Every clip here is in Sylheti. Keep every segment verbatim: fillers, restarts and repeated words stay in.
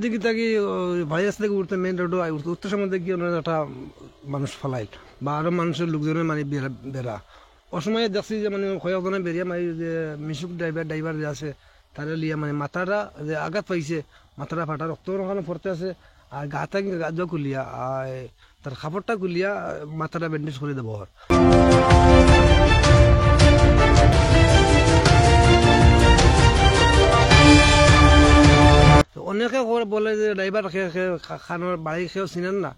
দিকে থাকি, ওই ভাই রাস্তা থেকে উঠতে, মেইন রোডও উঠতে, উঠতে সময় দেখি ওনারা একটা মানুষ ফালাইল বা আরো মানুষের লোকজনের মানে বেড়া, বেড়া। ও সময় দেখছি যে মানে কয়েকজনে বেরিয়া মানে যে মিশুক ড্রাইভার, ড্রাইভার যে আছে, তারে লিয়া মানে মাথাটা যে আঘাত পাইছে, মাথাটা ফাটা, রক্ত ওখানে পড়তে আছে, আর গা থাকি গা খুলিয়া, আর তার কাপড়টা খুলিয়া মাথাটা ব্যান্ডেজ করে দেবো আর। তো অনেকে কর-, বলে যে ড্রাইভার খে-, খে-, খা-, খানোর বাড়ি কেউ চিনেন না।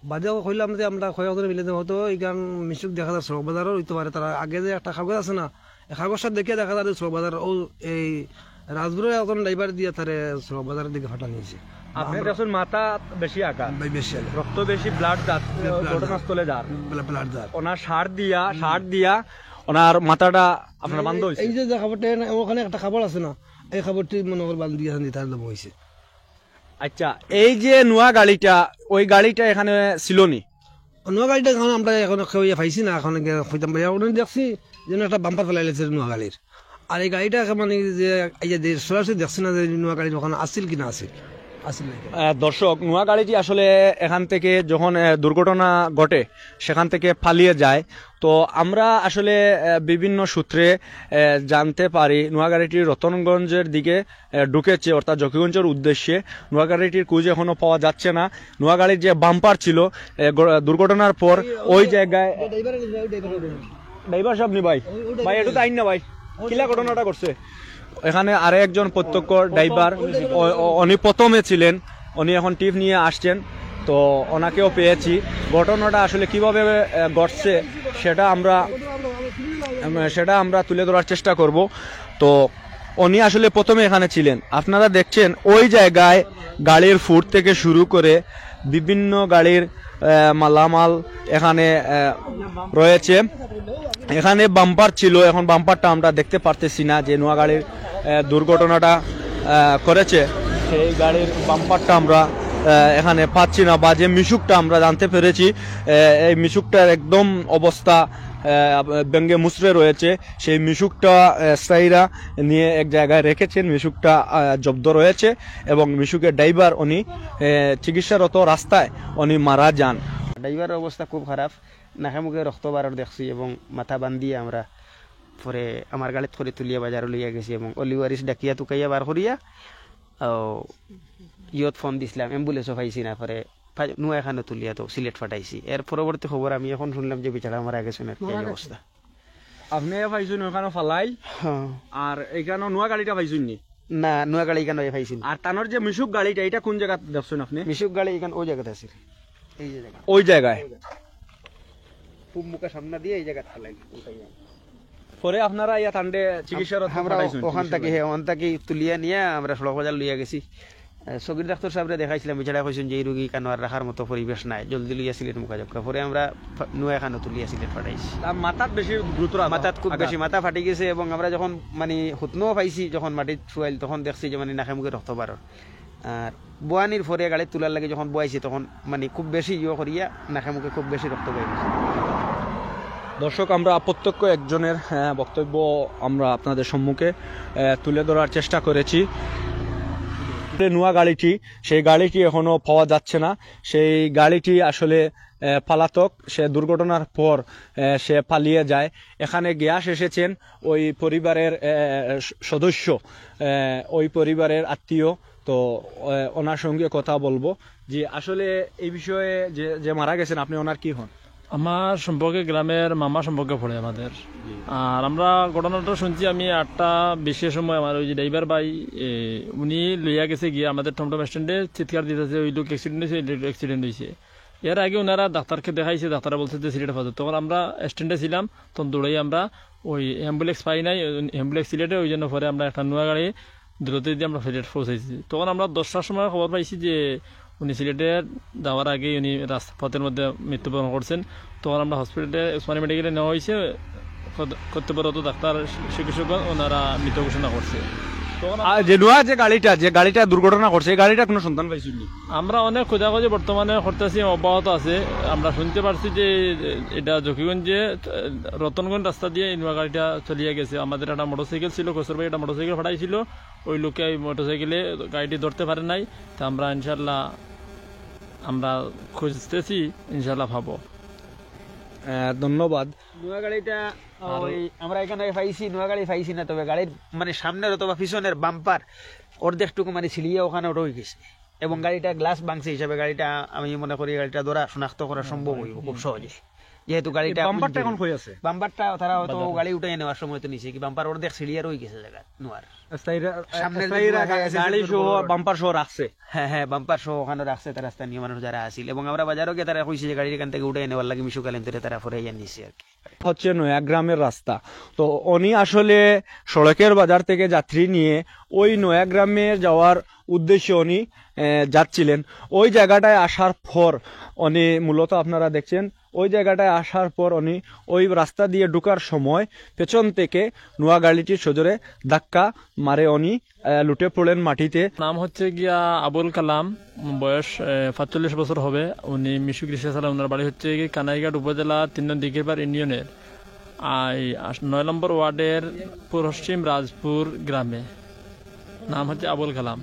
বাদে কইলাম যে আমরা কয়েকজন মিলে যে হয়তো এইখান মিশুক দেখা যার চক বাজারর হইতে পারে। তারা আগে যে একটা কাগজ আছে না, এই কাগজটা দেখে দেখা যার চক বাজার, ও এই রাজগুরুর একজন ড্রাইভার দিয়া তারে চক বাজারের দিকে ফাটানি হয়েছে। আপনি দেখছেন মাথা বেশি আঘাত, ভাই, বেশি আঘাত। রক্ত বেশি, ব্লাড যার, ব্লাড ঘটনাস্থলে যার। ব্লা-, ব্লাড যার। ওনার শার্ট দিয়া, শার্ট দিয়া ওনার মাথাটা আপনার এই, বান্ধা হয়েছে। এই যে, যে কাপড়টা এনে, ওখানে একটা কাপড় আছে না, এই কাপড়টি মনে কর বান্ধ দিয়া তার দম হয়েছে। আচ্ছা, এই যে নোয়া গাড়িটা, ওই গাড়িটা এখানে ছিল নি? নোয়া গাড়িটা এখন আমরা এখন কেউ ইয়ে পাইছি না, এখন গিয়ে কইতাম ভাইয়া, ওখানে দেখছি যেন একটা বাম্পার ফেলাই লেছে নোয়া গাড়ির। আর এই গাড়িটা এখন মানে যে এই যে দে-, সরাসরি দেখছি না যে নোয়া গাড়ির ওখানে আসিল কি না আসিল, আসিল নাকি। আহ, দর্শক, নোয়া গাড়িটি আসলে এখান থেকে যখন, আহ, দুর্ঘটনা ঘটে, সেখান থেকে পালিয়ে যায়। তো আমরা আসলে, আহ, বিভিন্ন সূত্রে, আহ, জানতে পারি নোয়া গাড়িটি রতনগঞ্জের দিকে, আহ, ঢুকেছে, অর্থাৎ জকিগঞ্জের উদ্দেশ্যে। নোয়া গাড়িটির খোঁজ এখনো পাওয়া যাচ্ছে না। নোয়া গাড়ির যে বাম্পার ছিল, আহ, গ-, দুর্ঘটনার পর ওই জায়গায় ড্রাইভার সাহেব নি ভাই, ভাই, একটু তাই না ভাই, কিলা ঘটনাটা ঘটছে? এখানে আরো একজন প্রত্যক্ষ ড্রাইভার, ও-, ও-, উনি প্রথমে ছিলেন, উনি এখন টিপ নিয়ে আসছেন, তো ওনাকেও পেয়েছি। ঘটনাটা আসলে কিভাবে, আহ, ঘটছে সেটা আমরা, উম, সেটা আমরা তুলে ধরার চেষ্টা করব। তো উনি আসলে প্রথমে এখানে ছিলেন, আপনারা দেখছেন ওই জায়গায় গাড়ির ফুট থেকে শুরু করে বিভিন্ন গাড়ির, আহ, মালামাল এখানে, আহ, রয়েছে। এখানে বাম্পার ছিল, এখন বাম্পারটা আমরা দেখতে পারতেছি না, যে নোয়া গাড়ির, আহ, দুর্ঘটনাটা, আহ, করেছে, সেই গাড়ির বাম্পারটা আমরা, আহ, এখানে পাচ্ছি না, বা যে মিশুকটা আমরা জানতে পেরেছি, আহ, এই মিশুকটার একদম অবস্থা, আহ, ব্যঙ্গে মুচড়ে রয়েছে। সেই মিশুকটা, আহ, স্থায়ীরা নিয়ে এক জায়গায় রেখেছেন, মিশুকটা, আহ, জব্দ রয়েছে এবং মিশুকের ড্রাইভার উনি, আহ, চিকিৎসারত রাস্তায় উনি মারা যান। ড্রাইভারের অবস্থা খুব খারাপ, নাকে মুখে রক্ত বারর দেখছি এবং মাথা বান্ধিয়া আমরা পরে আমার গাড়িত করে তুলিয়া বাজারো লইয়া গেছি এবং অলি ওয়ারিস ডাকিয়া তুকাইয়া বার করিয়া, ও, ইয়ত ফোন দিছিলাম, অ্যাম্বুলেন্সও পাইছি না, পরে পা-, নুয়া এখানো তুলিয়া তো সিলেট ফাটাইছি। এর পরবর্তী খবর আমি এখন শুনলাম যে বেচারা মারা গেছেন আর কি, এই অবস্থা। আপনি পাইছইন ওখানো ফালাইল? হ্যাঁ। আর এখানো নুয়া গাড়িটা পাইছইন নি? না, নুয়া গাড়ি এখানো পাইছি না। আর তানোর যে মিশুক গাড়িটা, এটা কোন জায়গাত দেখছইন আপনি? মিশুক গাড়ি এখান ওই জায়গাতে আছে, এই যে জায়গা। ওই জায়গায়? ওই জায়গা। খুব মুখে সামনে দিয়ে এই জায়গাত ফালাইল, উঠাইয়া। পরে আপনারা ইয়া তানরে চিকিৎসার অর্থে আমরা পাঠাইছইন, ওখান চিকিৎসা থাকি, লাগি। হ্যাঁ, ওখান থাকি তুলিয়া নিয়া আমরা সড়ক বাজার লইয়া গেছি। আহ, সগির ডাক্তার সাহেবরে দেখাইছিলাম, বেচারা কইছেন যে এই রুগী কানো আর রাখার মতো পরিবেশ নাই, জলদি লইয়া সিলেট মুখা যাউক্কা। পরে আমরা ফা-, নুয়া এখানো তুলিয়া সিলেট ফাটাইছি। তার মাথাত বেশি গুরুতর আঘাত। মাথাত খুব আঘাত। বেশি, মাথা ফাটি গেছে এবং আমরা যখন মানে হুতনো পাইছি, যখন মাটিত শুয়াইল, তখন দেখছি যে মানে নাকে মুখে রক্ত বারর। আর বওয়ানির পরে গাড়িত তুলার লাগি যখন বওয়াইছি, তখন মানে খুব বেশি ইয়ে করিয়া নাকে মুখে খুব বেশি রক্ত বাইর অইছে। দর্শক, আমরা প্রত্যক্ষ একজনের, আহ, বক্তব্য আমরা আপনাদের সম্মুখে, আহ, তুলে ধরার চেষ্টা করেছি। নুয়া গাড়িটি, সেই গাড়িটি এখনো পাওয়া যাচ্ছে না। সেই গাড়িটি আসলে, আহ, পলাতক, সে দুর্ঘটনার পর, আহ, সে পালিয়ে যায়। এখানে গ্যাস এসেছেন ওই পরিবারের, আহ, স-, সদস্য, আহ, ওই পরিবারের আত্মীয়। তো, আহ, ওনার সঙ্গে কথা বলবো। জি, আসলে এই বিষয়ে যে, যে মারা গেছেন, আপনি ওনার কি হন? আমার সম্পর্কে গ্রামের মামা সম্পর্কে পড়ে আমাদের। জি। আর আমরা ঘটনাটা শুনছি আমি আটটা বিশের সময়, আমার ওই যে ড্রাইভার ভাই, এ, উনি লইয়া গেছে গিয়া আমাদের টমটম স্ট্যান্ডে চিৎকার দিতেছে, "ওই লোক অ্যাক্সিডেন্ট হয়েছে, ওই লোক অ্যাক্সিডেন্ট হয়েছে।" এর আগে ওনারা ডাক্তারকে দেখাইছে, ডাক্তারে বলছে যে সিলেটে পাওয়া যায়। তখন আমরা স্ট্যান্ডে ছিলাম, তখন দৌড়াই আমরা ওই অ্যাম্বুলেন্স পাই নাই, ওই অ্যাম্বুলেন্স সিলেটে, ওই জন্য পরে আমরা একটা নুয়া গাড়ি দ্রুত দিয়ে আমরা সিলেট পৌঁছাইছি। তখন আমরা দশটার সময় খবর পাইছি যে উনি সিলেটে যাওয়ার আগেই উনি রাস্তা, পথের মধ্যে মৃত্যুবরণ করছেন। তখন আমরা হসপিটালে, উসমানী মেডিকেলে নেওয়া হয়েছে। কত-, কর্তব্যরত ডাক্তার, চিকিৎসকগণ ওনারা মৃত ঘোষণা করছে। আর যে নুয়া যে গাড়িটা, যে গাড়িটা দুর্ঘটনা করছে, এই গাড়িটা কোনো সন্ধান পাইছইন নি? আমরা অনেক খোঁজাখুঁজি বর্তমানে করতেছি, অব্যাহত আছে। আমরা শুনতে পারছি যে এটা জকিগঞ্জে, আহ, রতনগঞ্জ রাস্তা দিয়া এই নুয়া গাড়িটা চলিয়া গেছে। আমাদের একটা মোটরসাইকেল ছিল, কসুর ভাই একটা মোটরসাইকেল পাঠাইছিল, ওই লোকে ওই মোটরসাইকেলে গাড়িটি ধরতে পারে নাই। তা আমরা ইনশাল্লাহ আমরা খুঁজতেছি, ইনশাল্লাহ পাবো। আহ, ধন্যবাদ। নুয়া গাড়িটা ওই আমরা এখানে পাইছি, নুয়া গাড়ি পাইছি না, তবে গাড়ির মানে সামনের অথবা পিছনের বাম্পার অর্ধেকটুকু মানে ছিঁড়িয়া ওখানে রয়ে গেছে, এবং গাড়িটা গ্লাস ভাঙছে হিসাবে গাড়িটা আমি মনে করি গাড়িটা ধরা শনাক্ত করা সম্ভব হইব খুব সহজে, যেহেতু গাড়িটা বাম্পারটা এখন কই আছে? বাম্পারটা তারা হয়তো গাড়ি উঠাই নেওয়ার সময় তো নিচে কি বাম্পার অর্ধেক ছিঁড়িয়া রয়ে গেছে জায়গা নুয়ার। সাইরা সামনের যে সাইরা নুয়া গাড়ি আছে, গাড়ি সেটা সহ বড়। বাম্পার সহ রাখছে। হ্যাঁ হ্যাঁ, বাম্পার সহ ওখানে রাখছে তারা স্থানীয় মানুষ যারা আছিল, এবং আমরা বাজারও গিয়ে তারা কইছে যে গাড়ি এখান থেকে উঠাই নেওয়ার লাগি মিশু কালিন্তরে তারা ফরে ইয়ে নিছে আর কি। হচ্ছে নয়াগ্রামের রাস্তা। তো উনি আসলে সড়কের বাজার থেকে যাত্রী নিয়ে ওই নয়াগ্রামে যাওয়ার উদ্দেশ্যে উনি আহ, যাচ্ছিলেন। ওই জায়গাটায় আসার পর উনি মূলত আপনারা দেখছেন, ওই জায়গাটায় আসার পর উনি ওই রাস্তা দিয়ে ঢুকার সময় পেছন থেকে নোয়া গাড়িটির সজোরে ধাক্কা মারে, উনি আহ, লুটে পড়েন মাটিতে। নাম হচ্ছে গিয়া আবুল কালাম, বয়স আহ, পাঁচচল্লিশ বছর হবে। উনি মিশুক রিক্সা চালান। ওনার বাড়ি হচ্ছে গিয়ে কানাইঘাট উপজেলা তিন নং দিঘিরপাড় ইউনিয়নের আই আস- নয় নম্বর ওয়ার্ডের পশ্চিম রাজপুর গ্রামে। নাম হচ্ছে আবুল কালাম।